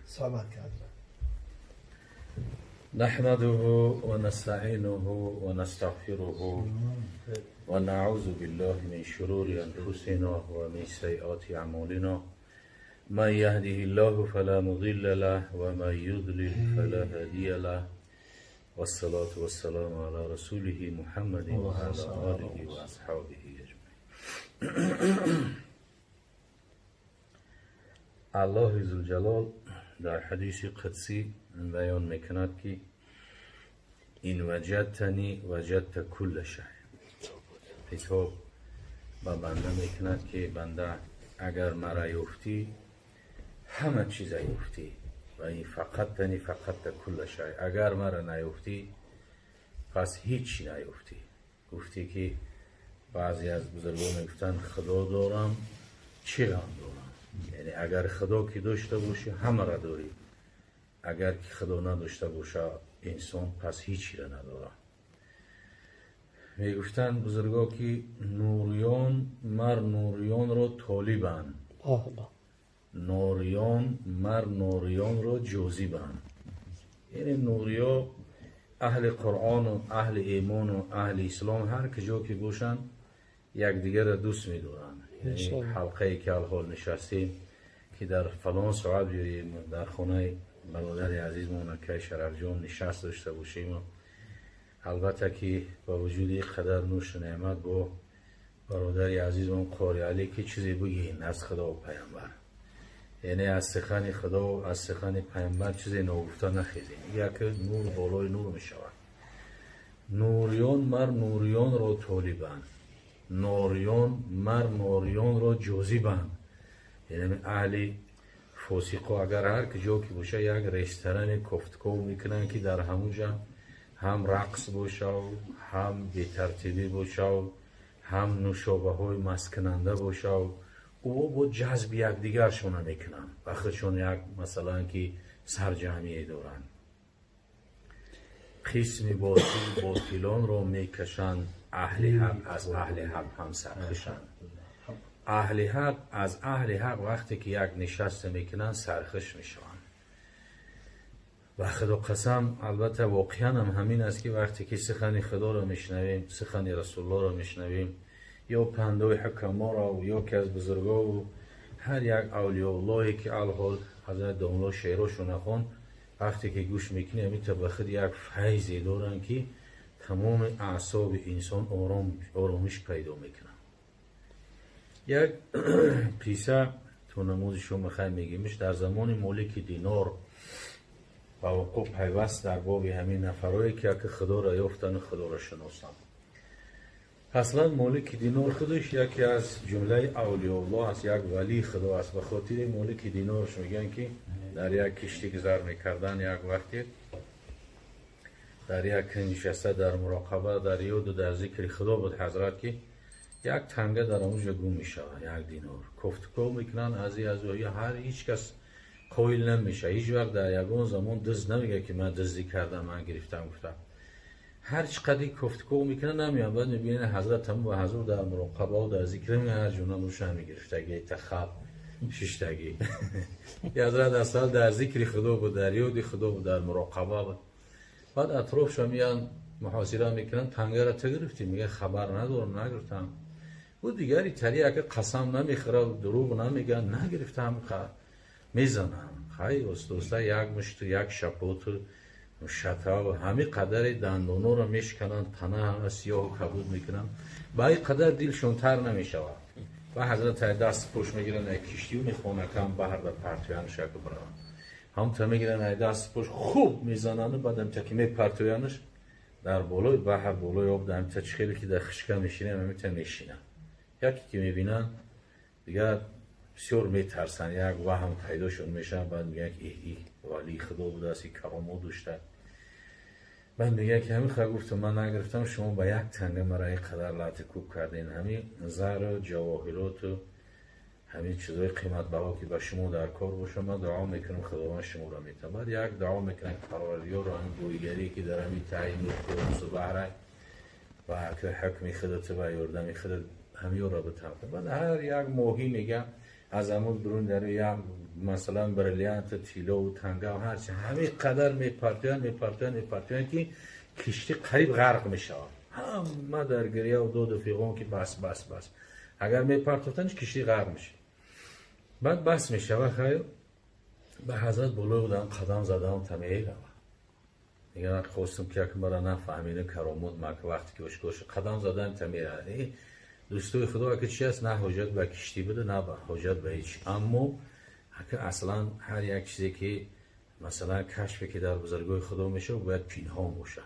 صحبت کرد. نحمده ونستعينه ونستغفره ونعوذ بالله من شرور أنفسنا ومن سيئات أعمالنا من يهده الله فلا مضل له ومن يضلل فلا هادي له والصلاة والسلام على رسوله محمد وعلى آله وأصحابه أجمعين. الله ذوالجلال در حدیث قدسی بیان میکند که این وجدتنی وجدت کل شیء. خطاب به بنده میکند که بنده اگر مرا یافتی همه چیز یافتی و این فقدتنی فقدت کل شیء، اگر مرا نیافتی پس هیچ نیافتی. گفتی که بعضی از بزرگان میگفتند خدا دارم چه غم دارم، یعنی اگر خدا که داشته باشی همه را داری، اگر که خدا نداشته باشه انسان پس هیچی را نداره. میگفتند بزرگا که نوریان مر نوریان را طالبند، نوریان مر نوریان را جاذبند. یعنی نوریا اهل قرآن و اهل ایمان و اهل اسلام هر کجا که باشند یکدیگر را دوست می‌دارند. یعنی حلقه ای که الحال نشستیم که در فلان ساعت بیاییم در خانه برادر عزیزمون که شرف جان نشست داشته باشیم. البته که با وجود قدر نوش نعمت با برادر عزیزمون قاری علی که چیزی بگین از خدا و پیامبر، یعنی از سخن خدا و از سخن پیامبر چیزی ناگفته نخیزیم. یک نور بالای نور می شود. نوریان مر نوریان را طالبند، نوریان مر نوریان را جاذبند. یعنی اهل فاسقا اگر هر کجا که باشه یک رستوران کوفتکو میکنن که در همونجا هم رقص باشه و هم بی‌ترتیبی باشه و هم نوشابه های مسکننده باشه و او با جذب یکدیگرشون میکنن و خودشون یک مثلا که سرجمعی دارن. قسم باطل باطلان را میکشند، اهل حق از اهل حق هم سرخشند. اهل حق از اهل حق وقتی که یک نشست میکنن سرخش میشوند. و خدا قسم البته واقعا هم همین است که وقتی که سخن خدا را میشنویم، سخن رسول الله را میشنویم، یا پندای حکما را و یا که از بزرگا و هر یک اولیاء الله که الحال حضرت داملا شعراشو نخوان، وقتی که گوش میکنی همین به خود یک فیضی دارن که تمام اعصاب انسان آرامش پیدا میکنن. یک قصه تو نماز شما میخوایم میگیمش در زمان مالک دینار و وقوع پیوست در باب همین نفرایی که خدا را یافتن و خدا را شناسن. اصلا مالک دینار خودش یکی از جمله اولیاء الله است، یک ولی خدا است. به خاطر مالک دینارش میگن که در یک کشتی گذر میکردن، یک وقتی در یک نشسته در مراقبه در یاد و در ذکر خدا بود حضرت که یک تنگه در اونجا گم میشه، یک دینار. کوفتکو میکنن از هر هیچ کس قایل نمیشه، هیچ وقت در یگان زمان دزد نمیگه که من دزدی کردم، من گرفتم گفتم. هر چقدر کوفتکو میکنه نمیان. بعد میبینن حضرت هم و حضور در مراقبه و در ذکر میگه هر جونم روش هم میگرفتگی تخب ششتگی. حضرت اصلا در ذکر خدا بود، در یاد خدا بود، در مراقبه بود. بعد اطرافش میان محاصره میکنن، تنگه را تو گرفتی؟ میگه خبر ندارم، نگرفتم. و دیگری تری اگه قسم نمیخوره، دروغ نمیگن، نگرفتم، میزنم. خیلی استوستا یک مشت یک شپوت شتا و همه قدر دندونا رو میشکنن، تنه همه سیاه و کبود میکنن، با این قدر دلشون تر نمیشود. و حضرت دست پشت میگیرن یک کشتی و میخونه کم بحر در پرتویانش یک برن هم تا میگیرن دست پشت خوب میزنن و بعدم تا که میپرتویانش در بالای بحر بالای آب در تا خیلی که در خشکه میشینن همه تا میشینن. یکی که میبینن دیگه بسیار میترسن، یک وهم پیداشون میشن. بعد میگن که ای ولی خدا بوده است، کرامات داشته. بعد میگه که همین خواهی گفتم من نگرفتم، شما با یک تنگه مرا اینقدر لطه کوب کردین، همین زر و جواهرات و همین چیزای قیمت بها که به شما در کار باشه، من دعا میکنم خداوند شما را میتم. بعد یک دعا میکنم پروردگار را، همین بویگری که در همین تعیین و قدس و بحر و که حکم خودت و یاردم خودت همین را بتم. بعد هر یک ماهی میگه از همون برون در یک Масалан, бриллиант, тиллову танга, ҳарчи ҳамин қадар мепартоянд, мепартоянд, мепартоянд, ки киштӣ қариб ғарқ мешавад. Ҳама дар гирьяву доду фиғон, ки бас, бас, бас. Агар мепартофтанд, киштӣ ғарқ мешавад. Баъд бас мешава. Хайр, ба ҳазрат болои будам, қадам задам, та мерава. Дигар хостум, ки як мара нафаҳмида каромот мак. Вақте ки ошкор шуд, қадам задан, та мерава. Дӯстои худо, ака, чи аст? На ҳоҷат ба киштӣ буда, на ҳоҷат ба ҳеч. Аммо ака, аслан ҳар як чизе ки, масалан, кашфе ки дар бузургоҳи худо мешавад, бояд пинҳон бошад.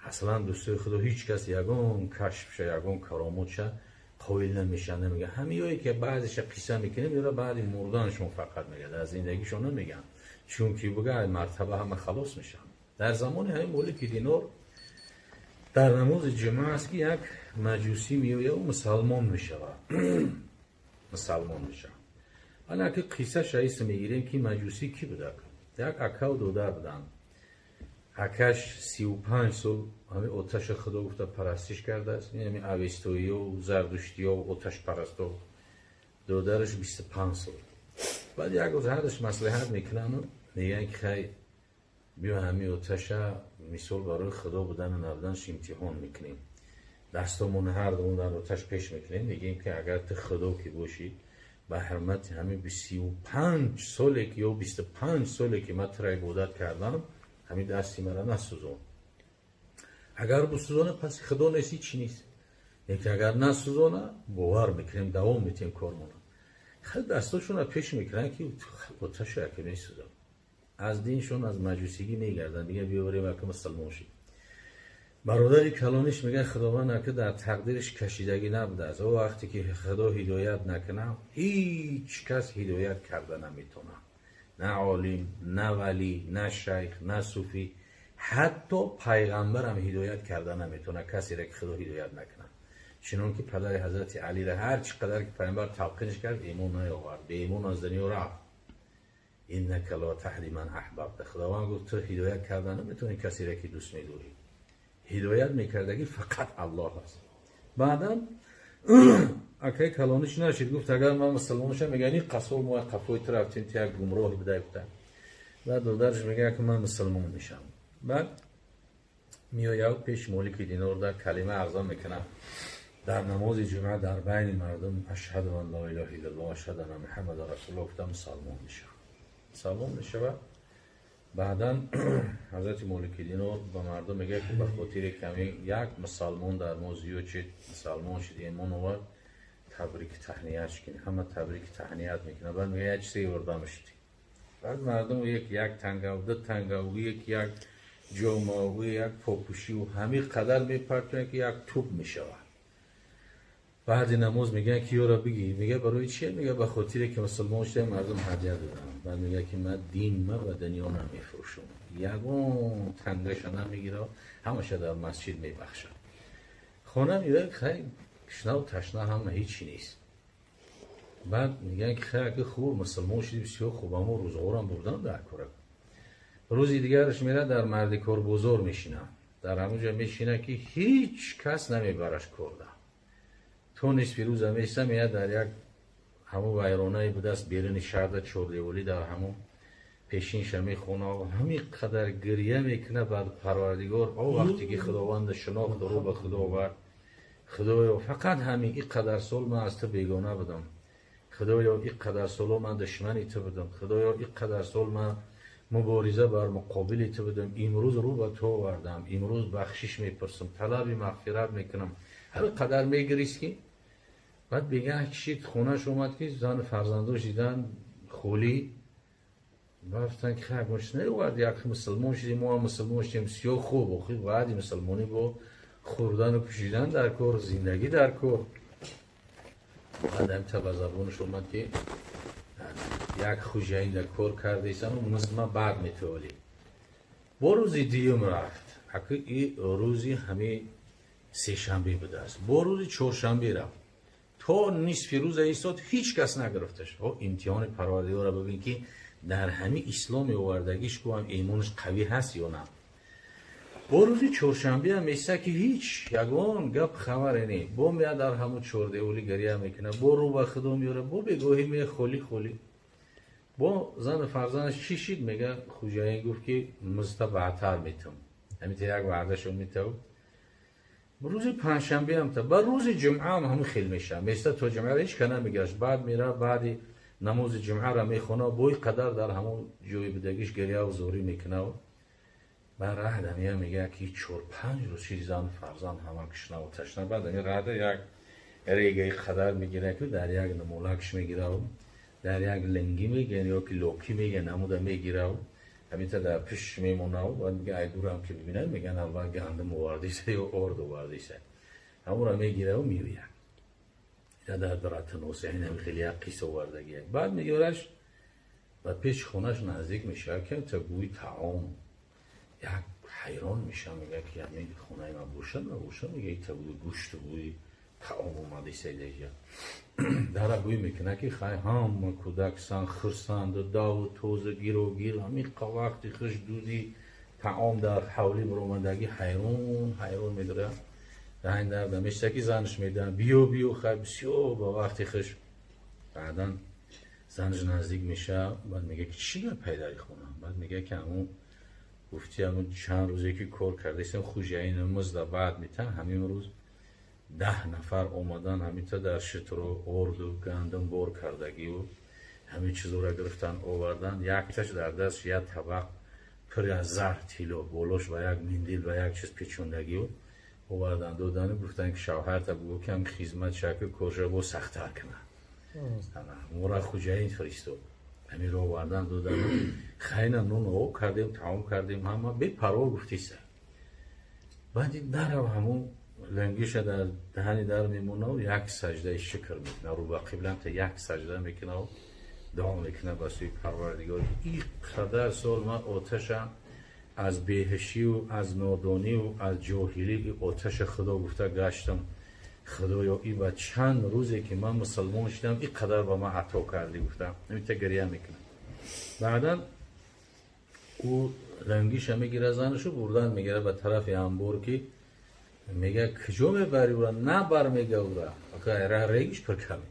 Аслан, дӯстои худо, ҳеҷ кас ягон кашфша, ягон каромотша қоил намешавад, намегӯяд. Ҳамиёе ки баъзеша қисса мекунем, ира баъди мурданашон фақат мегӯяд, аз зиндагишон намегӯянд, чунки буга мартаба ҳама халос мешаванд. Дар замони ҳамин Молики Динор дар намози ҷумъа аст, ки як маҷусӣ меояд, мусалмон мешавад, мусалмон мешавад. Ана ки қисса шаист мегирем, ки маҷусӣ кӣ буда. Як акаву додар буданд. Акаш 35 сол ҳамин оташа худо гуфта парастиш кардааст, ҳамин авестоиё, зардуштиё, оташпарасто. Додараш 25 сол. Баъд як рӯз ҳардаш маслиҳат мекунану мегӯянд, ки хай, биё, ҳамин оташа мисол барои худо будану набуданаш имтиҳон мекунем. Дастомон ҳардумон дар оташ пеш мекунем, мегӯем, ки агар ту худо ки бошӣ, ба ҳурмати ҳамин 35 соле ки ё 25 соле ки ман тура ибодат кардам, ҳамин дасти мара насӯзон. Агар бисӯзона, пас худо нест, ҳичи нест. Лекин агар насӯзона, бовар мекунем, давом метиҳем кормона. Хеле дастошонро пеш мекунанд, ки оташа яке месӯзад. Аз диншон, аз маҷусигӣ мегарданд, дигар биёрем, ака мусалмон шид. Бародари калониш мегӯяд: «Худованд ака дар тақдириш кашидагӣ набудааст. О вақте ки худо ҳидоят накунам, ҳеҷ кас ҳидоят карда наметонад, на олим, на валӣ, на шайх, на суфӣ, ҳатто пайғамбарам ҳидоят карда наметонад касеро, ки худо ҳидоят накунад». Чунон ки падари ҳазрати Алира ҳар чӣ қадар ки пайғамбар талқинш кард, имон наёвард, беимон аз дунё рафт. «Иннака ла таҳди ман аҳбабта», Худованд гуфт, ту ҳидоят карда наметавонӣ касеро, ки дӯст медорӣ. Ҳидоят мекардагӣ фақат Аллоҳ аст. Баъдан акаи калониш нашид, гуфт: «Агар ман мусалмон шам, мегӯян, ин қасол мо қафои ту рафтем, ту як гумроҳи буда», гуфта. Баъд додараш мегӯяд, ки ман мусалмон мешавам. Баъд меояд пеш Молики Динор, дар калима арзон мекунад дар намози ҷумъа, дар байни мардум: «Ашҳаду ан ла илаҳа иллаллоҳ, ашҳаду анна Муҳаммадан расулуллоҳ», гуфта мусалмон мешавад, мусалмон мешавад. Баъдан ҳазрати Молики Динор ба мардум мегӯяд, ки ба хотири ками як мусалмон дар мо зиёд шид, мусалмон шид, имон овард, табрики таҳният кунед. Ҳама табрики таҳният мекунад. Баъд мегӯяд: «Як чизе ёрдам шуд». Баъд мардум як як тангав, ду тангав, як як ҷомаву як попӯшиву ҳамин қадар мепартоянд, ки як тӯб мешавад. Баъди намоз мегӯянд, ки ёро бигир. Мега: «Барои чия?» Мега: «Ба хотире ки мусулмон шудем, мардум ҳадя додам». Баъд мега, ки ман дин ма ба дунё намефурӯшам, ягон тангаша намегирам, ҳамаша дар масҷид мебахшам. Хона меояд, хай, кишнаву ташна, ҳама ҳичи нест. Баъд мегӯянд, ки хай, аки хуб мусулмон шуди, бисёр хуб, аммо рӯзғорам бурдан дар кора. Рӯзи дигараш мерад, дар мардикорбозор мешинам. Дар ҳамонҷо мешина, ки ҳеҷ кас намебараш корда. То нисфи рӯза места, меяд, дар як ҳамон вайронае будааст беруни шаҳрда, чордеволӣ, дар ҳамон пешинша мехона, ҳамин қадар гирья мекунад. Баъд Парвардигор, о вақте ки Худованда шинохт, рӯ ба Худо овард: «Худоё, фақат ҳамин ин қадар сол ман аз ту бегона будам. Худоё, ин қадар соло ман душмани ту будам. Худоё, ин қадар сол ман мубориза бар муқобили ту будам. Имрӯз рӯ ба ту овардам, имрӯз бахшиш мепурсам, талаби мағфират мекунам». Ҳамин қадар мегирист, ки баъд бегаҳ кишид, хонаш омад, ки зану фарзандош дидан холӣ. Рафтан, ки хай, мош неовард, як мусулмон шудем, мо ҳам мусулмон шудем, бисёр хуб. Охи баъди мусулмонӣ бо хӯрдану пӯшидан дар кор, зиндагӣ дар кор. Баъд ҳамта ба забонаш омад, ки як хужаинда кор кардесану музма баъд метаволӣ. Бо рӯзи дуюм рафт. Аки и рӯзи ҳами сешанбе будааст. Бо рӯзи чоршанбе рафт, то нисфи рӯза истод, ҳеҷ кас нагирифташ. Имтиҳони Парвардигора бибин, ки дар ҳами исломи овардагиш куам имонаш қавӣ ҳаст ё на. Бо рӯзи чоршанбеам места, ки ҳеҷ ягон гап хабаре не. Бо меяд, дар ҳамун чордеволӣ гиря мекунад, бо рӯ ба Худо меёрад, бо бегоҳӣ меяд, холӣ холӣ. Бо зану фарзандаш чӣ шид? Мега хуҷаин гуфт, ки музда баъдтар метам. Ҳамита як ваъдашо метав. Рӯзи панҷшанбе ҳам та ба рӯзи ҷумъа ҳам ҳамин хел мешавад. Места то ҷумъа ҳеч ка намегираш. Баъд мера, баъди намози ҷумъаро мехона, бои қадар дар ҳамон ҷои будагиш гиряву зорӣ мекунав. Баъд раҳда мея, мега, ки 4-5 рӯз шид, зану фарзанд ҳама кишнаву ташна. Баъд ами раҳда як регаи қадар мегира, ки дар як намолакш мегираву дар як лингӣ мегӯян ё ки локӣ мегӯян, ҳамуда мегираву ҳамита дар пишш мемонаву. Баъд мега, ай дурам ки бибинад, мегӯян, аввал гандум овардиса ё орд овардиса. Ҳамура мегираву меояд. Дар Биратуноси ҳамин хеле як қисса овардагия. Баъд мегираш ба пеши хонаш наздик мешавад, ки та бӯи таом, як ҳайрон мешавад, мега, ки ҳамин хонаи ман бошад, набошад. Мега, ита бӯи гӯшту бӯи таом омадиса. Деҷа дара бӯй мекунад, ки хай, ҳама кӯдаксан хирсанду даву тоза гиру гир, ҳамин вақти хуш дуди таом дар ҳавлӣ баромадагӣ. Ҳайрон ҳайрон медорад, даҳин дарда мешта, ки занаш медиҳад: «Биё, биё, хай, бисёр ба вақти хуш». Баъдан занаш наздик мешавад, баъд мега, ки чӣ гап пайдари хона? Баъд мега, ки ҳамун гуфти, ҳамун чанд рӯзе ки кор кардастем, хуҷаини музда баъд метан, ҳамин рӯз 10 нафар омадан, ҳамита дар шитру орду гандум бор кардагиву ҳамин чизоро гирифтан, овардан. Якташ дар даст як табақ пур аз зар, тилло, болош ба як миндил, ба як чиз печондагиву овардан, додану гуфтан, ки шавҳарта бугӯ, ки ҳам хизмат шаки корша бо сахттар кунад, мора хуҷаин фиристод. Ҳаминро овардан, додану хайна нун об кардем, таом кардем, ҳама бепарво гуфтиса. Баъди дарав ҳамун лангиша дар даҳани дар мемонаву як саждаи шукр мекунад, рӯ ба қибланта як сажда мекунаву дуо мекунад ба сӯи Парвардигор: «И қадар сол ман оташа аз беҳушию аз нодонию аз ҷоҳилӣ оташа Худо гуфта гаштам. Худоё, и ба чанд рӯзе ки ман мусалмон шудам, и қадар ба ман ато кардӣ», гуфтам. Ҳамита гиря мекунам. Баъдан ӯ лангиша мегира, занашу бурдан мегира ба тарафи амбор, ки мега: «Куҷо мебари ура?» «Набар», мега, ура региш пур ками.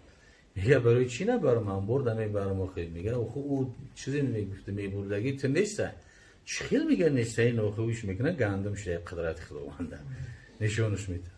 Мега: «Барои чӣ набарам? Амбор да мебарам охи». Мега: «Охи, ӯ чизе мегуфта мебурдагӣ ту неста». «Чӣ хел?» Мега: «Неста ин охи». Уш мекуна, гандум шуда. Қудрати Худованда нишонаш медиҳад.